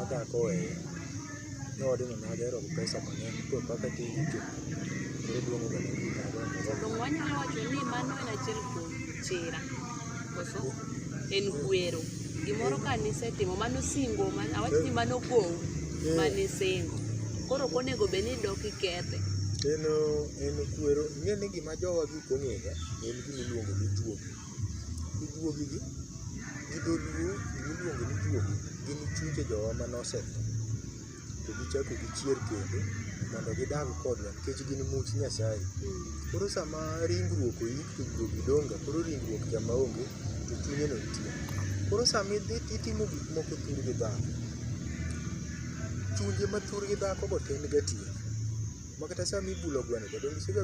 dhako oweye. Ni odno nagero gi pesa mang'eny to kaka tinde chopo. Koro iluongo ga ni gik To donge wanyalo wacho ni mano en achiel kuom chira? Koso en kwero? Gimoro ka nisetimo, mano singo, awach ni mano gowi manisingo. Koro ok onego bed ni idok ikethe. En kwero, ing'e ni gima jowa gi ok ong'eyo en gima iluongo ni juogi. To juogi gi, gi dholuo gima iluongo ni juogi gin chunje jowa mane osetho. To gichako gichier kendo mondo gidag kodwa nikech gin much Nyasaye. Koro sama ringruok oik to juogi dong' ga, koro ringruok cha maonge to chunye no nitie. Koro sama idhi titimo gik moko thurgi dhako, chunje ma thurgi dhako go tin ga tiyo. Ma kata sama ibulo gweno cha donge isega.